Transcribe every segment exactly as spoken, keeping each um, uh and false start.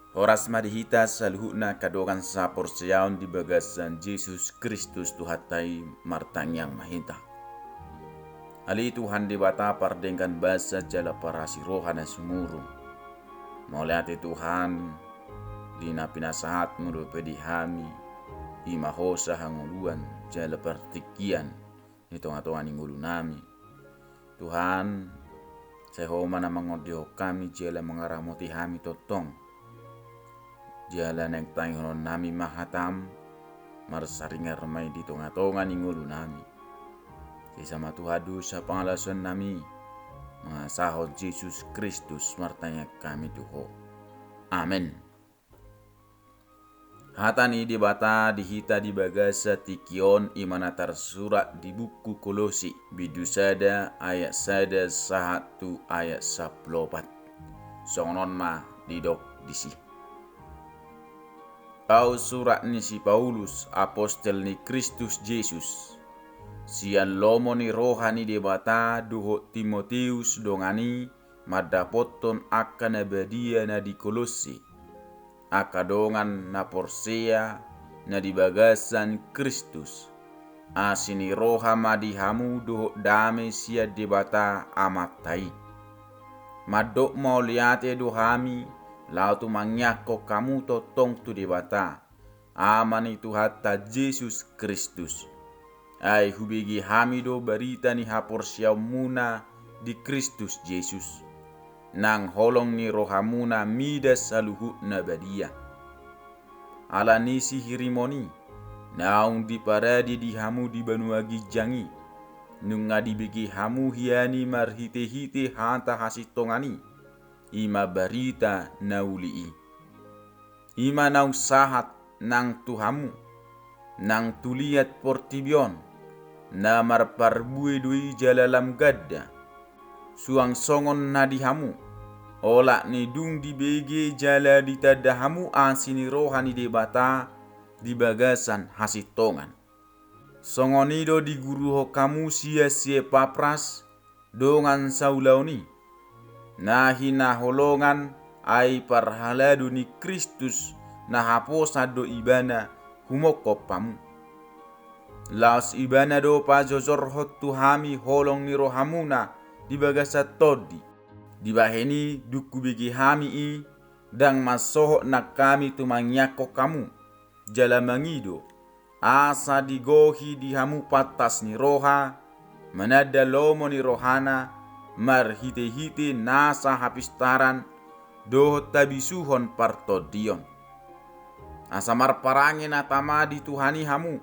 Horas ma di hita saluhutna angka dongan saporseaon di bagasan Jesus Kristus Tuhanta i. Martangiang ma hita. Ale Tuhan Debata pardenggan basa jala parasi roha na sumurung. Mauliate Tuhan, di na pinasahatmu dope di hami, i ma hosa hangoluan jala partingkian di tonga-tonga ni ngolunami. Tuhan, sai Ho ma na mangondihon hami jala mangaramoti hami tongtong. Jala naeng tangihononnami ma hatam, marsaringar ma i di tonga-tonga ni ngolunami. Sesa ma Tuhan dosa pangalaosionami, mangasahon Jesus Kristus martangiang hami tu Ho. Amen. Hata ni Debata di hita di bagasan tingki on i ma na tarsurat di buku Kolose, bindu sada ayat sada sahat tu ayat sampulu opat. Songon on ma didok disi. Ahu surat ni si Paulus, apostel ni Kristus Jesus, sian lomo ni roha ni Debata dohot Timoteus dongan i, mandapothon angka na badia na di Kolose, angka dongan na porsea na di bagasan Kristus. Asi ni roha ma di hamu dohot dame sian Debata Amanta i. Mandok mauliate do hami laho tumangiangkon hamu tongtong tu Debata, Ama ni Tuhanta Jesus Kristus. Ai hubege hami do barita ni haporseaonmuna di Kristus Jesus, nang holong ni rohamuna mida saluhut na badia. Ala ni sihirimon i, naung diparade di hamu di banua ginjang i, nunga dibege hamu hian i marhite-hite hata hasintongan i, i ma barita na uli i. I ma naung sahat nang tu hamu, nang tu liat portibi on, na marparbue do i jala lam ganda, suang songon na di hamu, olat ni dung dibege jala ditanda hamu asi ni roha ni Debata di bagasan hasintongan. Songon i do diguruhon hamu sian si Epapras, dongan saulaon i, na hinaholongan, ai parhalado ni Kristus na haposan do ibana humongkop hamu. Laos ibana do pajojorhon tu hami holong ni rohamuna di bagasan tondi. Dibahen i dung hubege hami i, ndang mansohot nang hami tumangiangkon hamu, jala mangido, asa digohi di hamu pantas ni roha, mananda lomo ni rohana, marhite-hite nasa hapistaran dohot habisuhon partondion. Asa marparange na tama di Tuhan i hamu,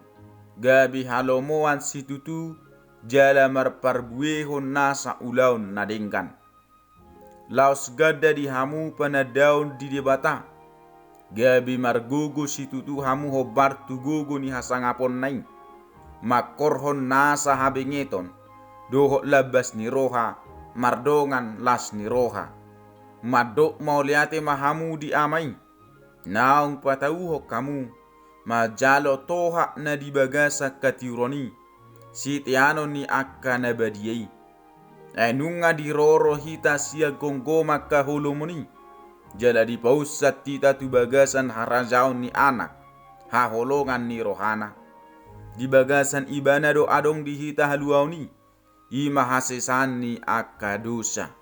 gabe halomoan situtu jala marparbuehon nasa ulaon na denggan. Laos ganda di hamu panandaon di Debata, gabe margogo situtu hamu hombar tu gogo ni hasangaponna i, mangkorhon nasa habengeton dohot lambas ni roha, mardongan las ni roha. Mandok mauliate ma hamu di Ama i, naung patauhon hamu manjalo tohap na di bagasan hatiuron i, siteanon ni angka na badia i. Ai nunga diroro hita sian gomgoman haholomon i, jala dipaunsat hita tu bagasan harajaon ni Anak haholongan ni rohana. Di bagasan ibana do adong di hita haluaon i, i ma hasesaan ni angka dosa.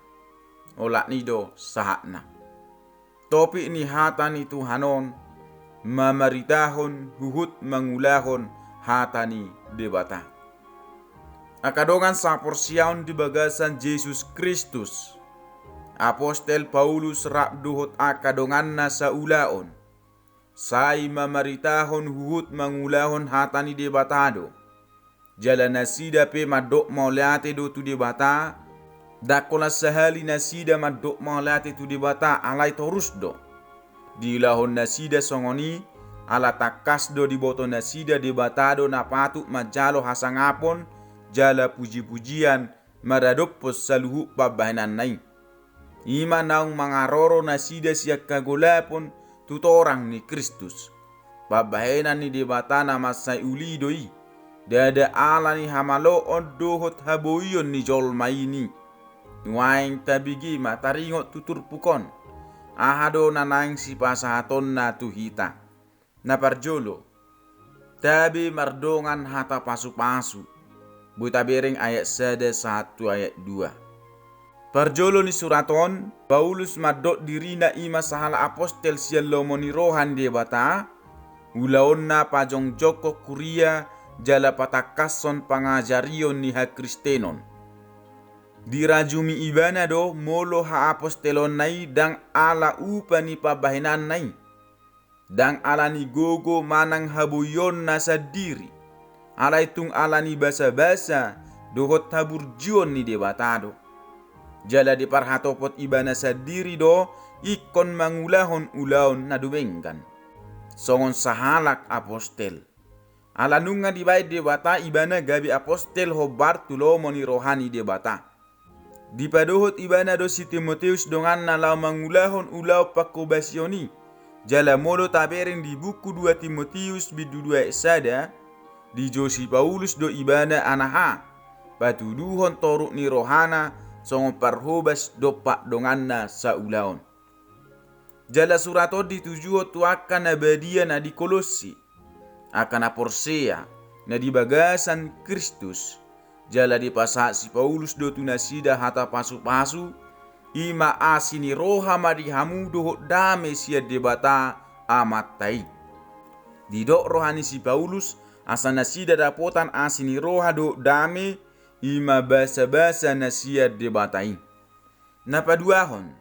Olat ni do sahatna. Topik ni hata ni Tuhan on, mamaritahon huhut mangulahon hata ni Debata. Angka dongan saporseaon di bagasan Jesus Kristus, apostel Paulus rap dohot angka donganna saulaon, sai mamaritahon huhut mangulahon hata ni Debata do. Jala nasida pe mandok mauliate do tu Debata, ndang holan sahali nasida mandok mauliate tu Debata, alai torus do. Diulahon nasida songon i, ala tangkas do diboto nasida Debata do na patut manjalo hasangapon, jala puji-pujian, maradophon saluhut pambahenanna i. I ma naung mangaroro nasida sian hagolapon tu torang ni Kristus. Pambahenan ni Debata na mansai uli do i, ndada ala ni hamaloon dohot haboion ni jolma i. Nuaeng tabege ma taringot tu turpuk on. Aha do na naeng sipasahatonna tu hita? Na parjolo, tabe mardongan hata pasupasu. Boi tabereng ayat sada sahat tu ayat dua. Parjolo ni surat on, Paulus mandok dirina i ma sahalak apostel sian lomo ni roha ni Debata, ulaonna pajongjongkon huria jala patangkashon pangajarion ni hakristenon. Dirajumi ibana do molo haapostelonna i ndang ala upa ni pambahenanna i, ndang ala ni gogo manang haboionna sandiri, alai tung ala ni basabasa dohot haburjuon ni Debata do. Jala diparhatopot ibana sandiri do ingkon mangulahon ulaon na dumenggan songon sahalak apostel. Ala nunga dibaen Debata ibana gabe apostel hombar tu lomo ni roha ni Debata. Dipadohot ibana do si Timoteus donganna laho mangulahon ulaon panghobasion i. Jala molo tabereng di buku dua Timoteus bindu dua ayat sada, dijou si Paulus do ibana anaha, patuduhon toruk ni rohana songon parhobas dompak donganna saulaon. Jala surat on ditujuhon tu angka na badia na di Kolosse, angka na porsea na di bagasan Kristus. Jala dipasahat si Paulus do tu nasida hata pasupasu, i ma asi ni roha ma di hamu dohot dame sian Debata Amanta i. Didok roha ni si Paulus asa nasida dapotan asi ni roha dohot dame, i ma basabasa na sian Debata i. Na paduahon,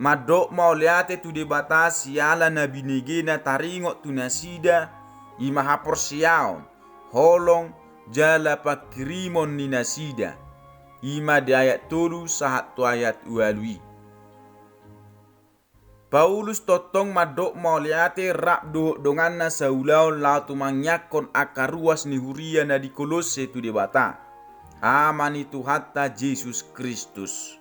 mandok mauliate tu Debata siala na binegena taringot tu nasida, i ma haporseaon, holong, jala panghirimon ni nasida, i ma di ayat tolu sahat tu ayat ualu i. Paulus tongtong mandok mauliate rap dohot donganna saulaon laho tumangiangkon angka ruas ni huria na di Kolosse tu Debata, Ama ni Tuhanta Jesus Kristus.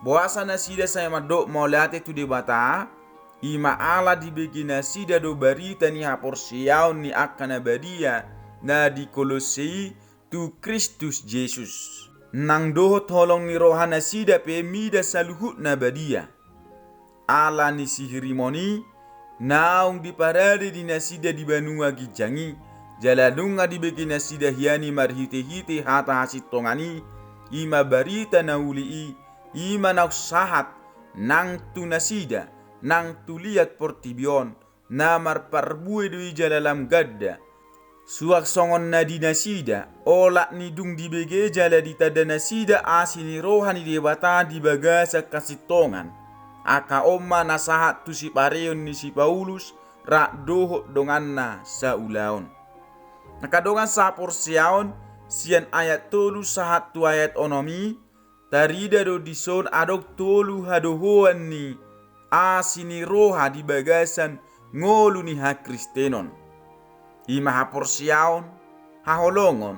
Boasa nasida sai mandok mauliate tu Debata? I ma ala dibege nasida do barita ni haporseaon ni angka na badia na di Kolosse i tu Kristus Jesus. Nang dohot holong ni roha nasida pe mida saluhutna badia. Ala ni sihirimon i, naung diparade di nasida di banua ginjang i, jala nunga dibege nasida hian i marhitehite hata hasintongan i, i ma barita na uli i, i ma naung sahat nang tu nasida, nang tu liat portibi on, na marparbue do i jala lam ganda. Suang songon na di nasida, olat ni dung dibege jala ditanda nasida asi ni roha ni Debata di bagasan hasintongan. Angka on ma na sahat tu sipareon ni si Paulus rap dohot donganna saulaon. Angka dongan sahaporseaon, sian ayat tolu sahat tu ayat onom i, tarida do dison adong tolu hadohoan ni asi ni roha di bagasan ngolu ni hakristenon. I ma haporseaon, haholongon,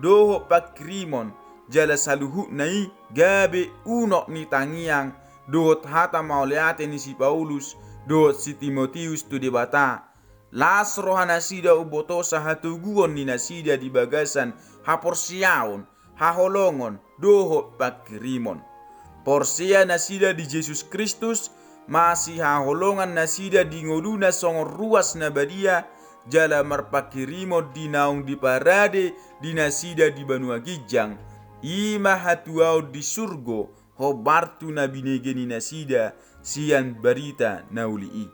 dohot panghirimon, jala saluhutna i gabe unok ni tangiang dohot hata mauliate ni si Paulus dohot si Timoteus tu Debata. Las roha nasida umbotosa hatoguon ni nasida di bagasan haporseaon, haholongon, dohot panghirimon. Porsea nasida di Jesus Kristus, masihaholongan nasida di ngoluna songon ruas na badia, jala marpanghirimon di naung diparade di nasida di banua ginjang, i ma hatuaon di surgo, hombar tu na binege ni nasida sian barita na uli i.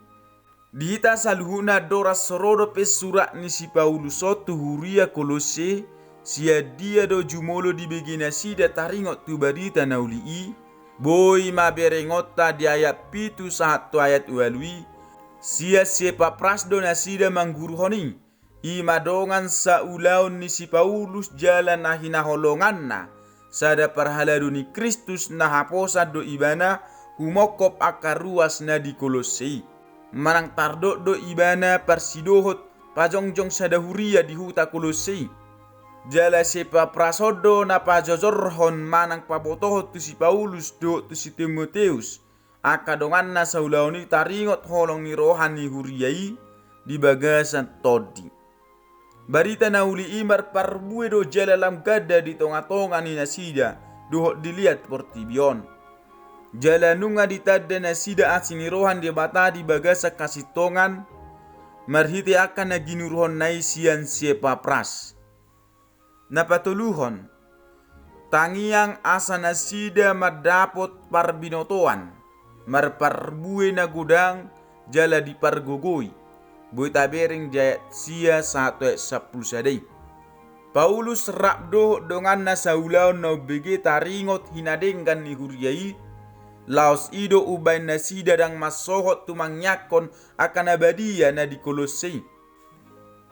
Di hita saluhutna, andorang so ro dope surat ni si Paulus on tu huria Kolosse, sian dia do jumolo dibege nasida taringot tu barita na uli i? Boi ma berengonta di ayat pitu sahat tu ayat ualu i, sian si Epapras do nasida mangguruhon i, i ma dongan saulaon ni si Paulus jala na hinaholonganna, sada parhalado ni Kristus na haposan do ibana humongkop angka ruas na di Kolosse i. Manang tardok do ibana parsidohot pajongjong sada huria di huta Kolosse i. Jala si Epapras on do na pajojorhon manang pabotohon tu si Paulus dohot tu si Timoteus, angka donganna saulaon i taringot holong ni roha ni huria i di bagasan tondi. Barita na uli i marparbue do jala lam ganda di tongatonga ni nasida dohot di liat portibi on. Jala nunga ditanda nasida asi ni roha ni Debata di bagasan hasintongan, marhite angka na ginuruhonna i sian si Epapras. Na patoluhon, tangiang asa nasida mandapot parbinotoan, marparbue na godang, jala dipargogoi. Boi tabereng di ayat sia sahat tu ayat sampulu sada i. Paulus rap dohot donganna saulaon na umbege taringot hinadenggan ni huria i, laos i do umbahen nasida ndang mansohot tumangiangkon angka na badia na di Kolosse i.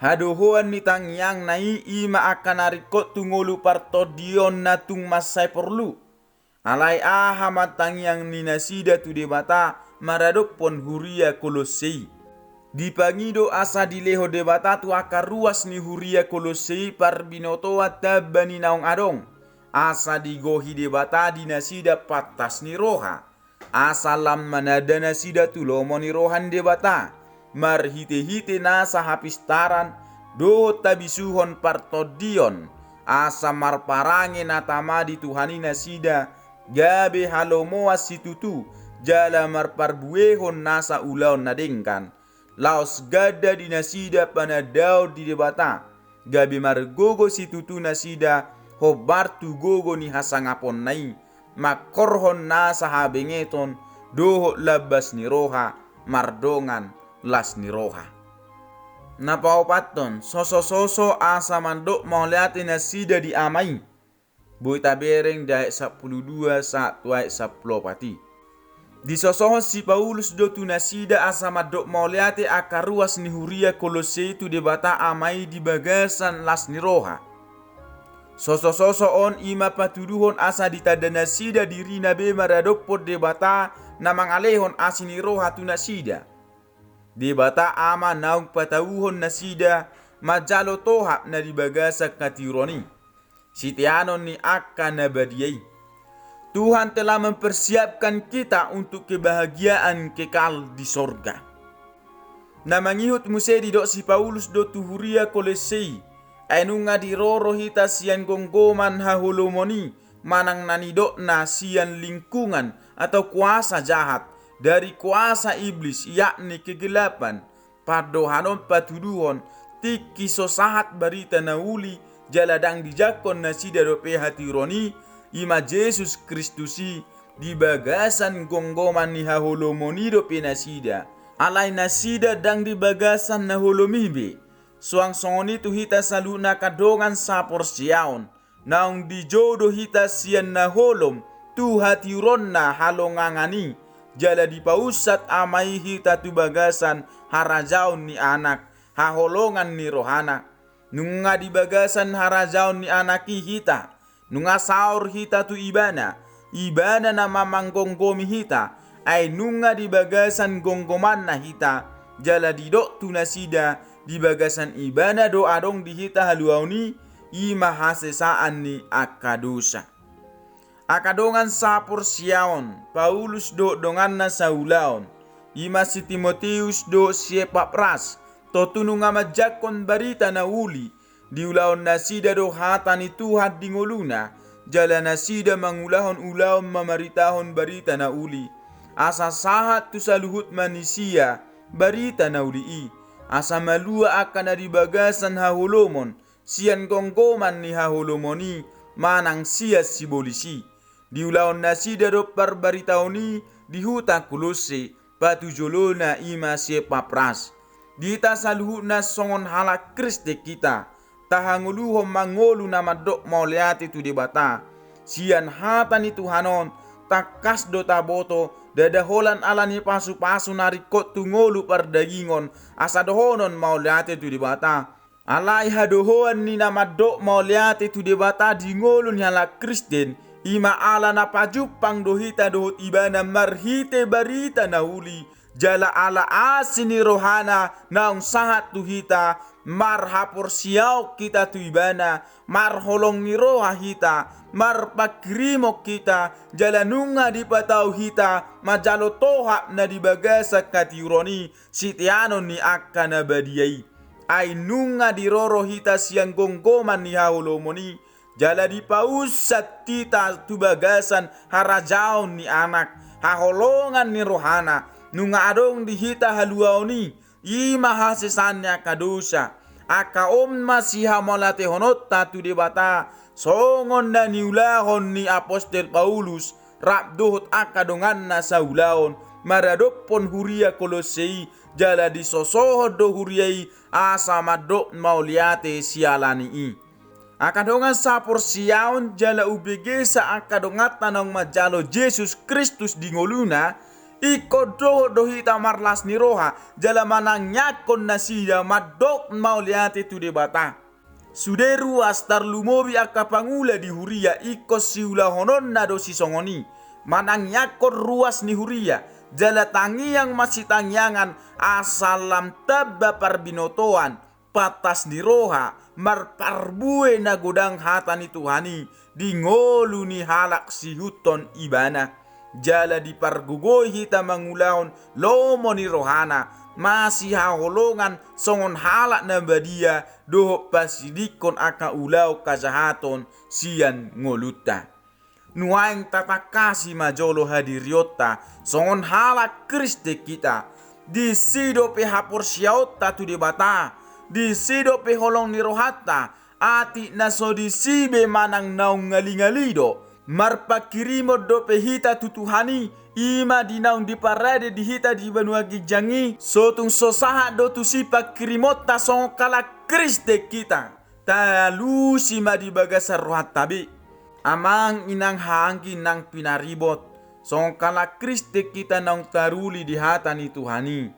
Hadohoan ni tangiangna i ima angka na ringkot tu ngolu partondion na tung mansai porlu. Alai aha ma tangiang ni nasida tu Debata maradophon huria Kolosse i? Dipangido asa dilehon Debata tu angka ruas ni huria Kolosse i parbinotoan tamba ni naung adong, asa digohi Debata di nasida pantas ni roha, asa lam mananda nasida tu lomo ni roha ni Debata, marhitehite nasa hapistaran dohot habisuhon partondion, asa marparange na tama di Tuhan i nasida, gabe halomoan situtu, jala marparbuehon nasa ulaon na denggan, laos ganda di nasida panandaon di Debata, gabe margogo situtu nasida hombar tu gogo ni hasangaponna i, mangkorhon nasa habengeton dohot lambas ni roha, mardongan las ni roha. Na paopathon, sosososo asa mandok mauliate nasida di Ama i. Boi tabereng di ayat sampulu dua sahat tu ayat sampulu opat i. Disosohon si Paulus do tu nasida asa mandok mauliate angka ruas ni huria Kolosse i tu Debata Ama i di bagasan las ni roha. Sosososo on ima patuduhon asa ditanda nasida dirina be maradophon Debata na mangalehon asi ni roha tu nasida. Debata Ama naung patauhon nasida manjalo tohap na di bagasan hatiuron i, siteanon ni angka na badia i. Tuhan telah mempersiapkan kita untuk kebahagiaan kekal di sorga. Na mangihut muse didok si Paulus do tu huria Kolosse i, ai nunga diroro hita sian gomgoman haholomon i, manang na nidokna sian lingkungan atau kuasa jahat, dari kuasa iblis, yakni kegelapan. Pandohan on patuduhon, tingki so sahat barita na uli, jala ndang dijangkon nasida dope hatiuron i, ima Jesus Kristus i, di bagasan gomgoman ni haholomon i dope nasida. Alai nasida ndang di bagasan na holom i be. Suang songon i tu hita saluhutna angka dongan saporseaon, naung dijou do hita sian na holom tu hatiuronna halongangan i, jala dipaunsat Ama i hita tu bagasan harajaon ni Anak, haholongan ni rohana. Nunga di bagasan harajaon ni Anak i hita, nunga saor hita tu Ibana, Ibana na manggomgomi hita, ai nunga di bagasan gomgomanna hita, jala didok tu nasida, di bagasan Ibana do adong di hita haluaon i, ima hasesaan ni angka dosa. Angka dongan saporseaon, Paulus dohot donganna saulaon, ima si Timoteus dohot si Epapras, tontu nunga manjangkon barita na uli, diulahon nasida do hata ni Tuhan di ngoluna, jala nasida mangulahon ulaon mamaritahon barita na uli, asa sahat tu saluhut manisia barita na uli i, asa malua angka na di bagasan haholomon, sian gomgoman ni haholomon i, manang sian sibolis i. Diulahon nasida do parbaritaon i di huta Kolosse, patujolona ima si Epapras. Di hita saluhutna songon halak Kristen hita, tahangoluhon ma ngolu na mandok mauliate tu Debata. Sian hata ni Tuhan on, tangkas do taboto, ndada holan ala ni pasupasu na ringkot tu ngolu pardagingon, asa dohonon mauliate tu Debata. Alai hadohoan ni na mandok mauliate tu Debata di ngolu ni halak Kristen, ima ala na pajumpang do hita dohot Ibana marhite barita na uli, jala ala asi ni rohana naung sahat tu hita, marhaporseaon hita tu Ibana, marholong ni roha hita, marpanghirimon hita, jala nunga dipatau hita manjalo tohap na di bagasan hatiuron i, siteanon ni angka na badia i. Ai nunga diroro hita sian gomgoman ni haholomon i, jala dipaunsat hita tu bagasan harajaon ni Anak, haholongan ni rohana, nunga adong di hita haluaon i, i ma hasesaan ni angka dosa. Angka on ma sihamauliatehononta tu Debata, songon na niulahon ni apostel Paulus rap dohot angka donganna saulaon maradophon huria Kolosse i, jala disosohon do huria i asa mandok mauliate siala ni i. Angka dongan saporseaon, jala hubege sa angka donganta naung manjalo Jesus Kristus di ngoluna, ingkon dohot do hita marlas ni roha jala manangiangkon nasida mandok mauliate tu Debata. Sude ruas tarlumobi angka pangula di huria ingkon siulahononna do sisongon i, manangiangkon ruas ni huria, jala tangiang masitangiangan asa lam tamba parbinotoan, pantas ni roha, marparbue na godang hata ni Tuhan i di ngolu ni halak siihuthon ibana. Jala dipargogoi hita mangulahon lomo ni rohana, masihaholongan songon halak na badia dohot pasidingkon angka ulaon hajahaton sian ngolunta. Nuaeng tatangkasi ma jolo hadirionta songon halak Kristen hita. Disi dope haporseaonta tu Debata, disi dope holong ni rohanta. Atik na so disi be manang naung ngali-ngali do, marpanghirimon dope hita tu Tuhan i, i ma di naung diparade di hita di banua ginjang i. So tung so sahat do tusi panghirimonta songon halak Kristen hita. Talusi ma di bagasan rohanta be. Amang inang haanggi nang pinaribot, songon halak Kristen hita naung taruli di hata ni Tuhan i.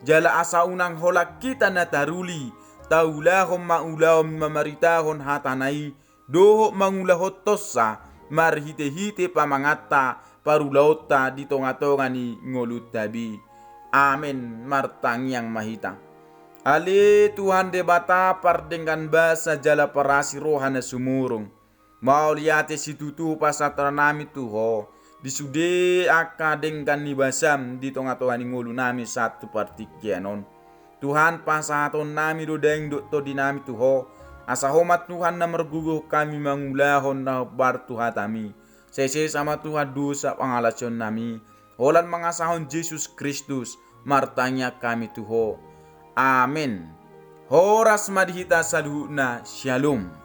Jala asa unang holan hita na taruli, taulahon ma ulaon mamaritahon hatana i, dohot mangulahonsa marhite-hite pamanganta parulaonta di tonga-tonga ni ngolunta be. Amen. Martangiang ma hita. Ale Tuhan Debata pardenggan basa jala parasi roha na sumurung, mauliate situtu pasahatonnami tu Ho di sude angka denggan ni basam di tonga-tonga ni ngolunami sahat tu partingkian on. Tuhan, pasahatonnami do daeng dohot tondinami tu Ho, asa Ho ma Tuhan na margogohon hami mangulahon na hombar tu hatami. Sesesa ma Tuhan dosa pangalaosionnami, holan mangasahon Jesus Kristus martangiang hami tu Ho. Amen. Horas ma di hita saluhutna. Syalom.